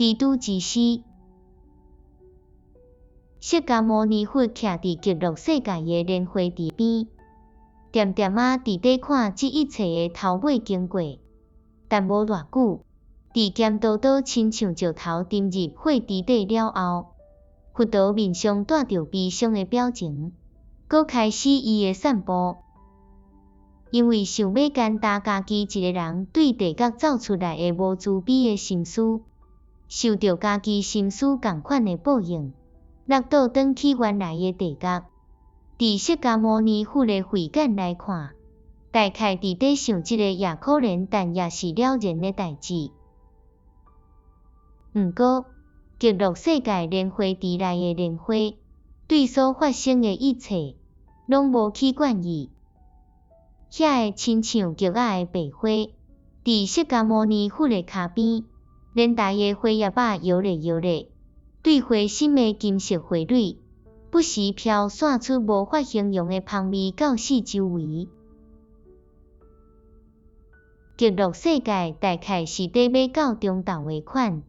蜘蛛之絲。釋迦牟尼佛徛佇極樂世界的蓮花池邊，恬恬仔佇咧看這一切的頭尾經過。但無偌久，佇鹹叨叨親像石頭沉入火池底了後，佛陀面上帶著悲傷的表情，閣開始伊的散步。因為想欲干焦家己一个人對地獄走出來的無慈悲的心思，受著家己心思仝款的報應，落倒轉去原來的地獄。佇釋迦牟尼佛的慧眼來看，大概佇咧想這个也可憐但也是了然的代誌。毋過，極樂世界蓮花池內的蓮花，對所發生的一切，攏無去管伊。遐个親像菊仔的白花，佇釋迦牟尼佛的跤邊，蓮台的花葉仔搖咧搖咧，對花心的金色花蕊，不時飄散出無法形容的芳味到四周圍。極樂世界大概是佇欲到中晝的款。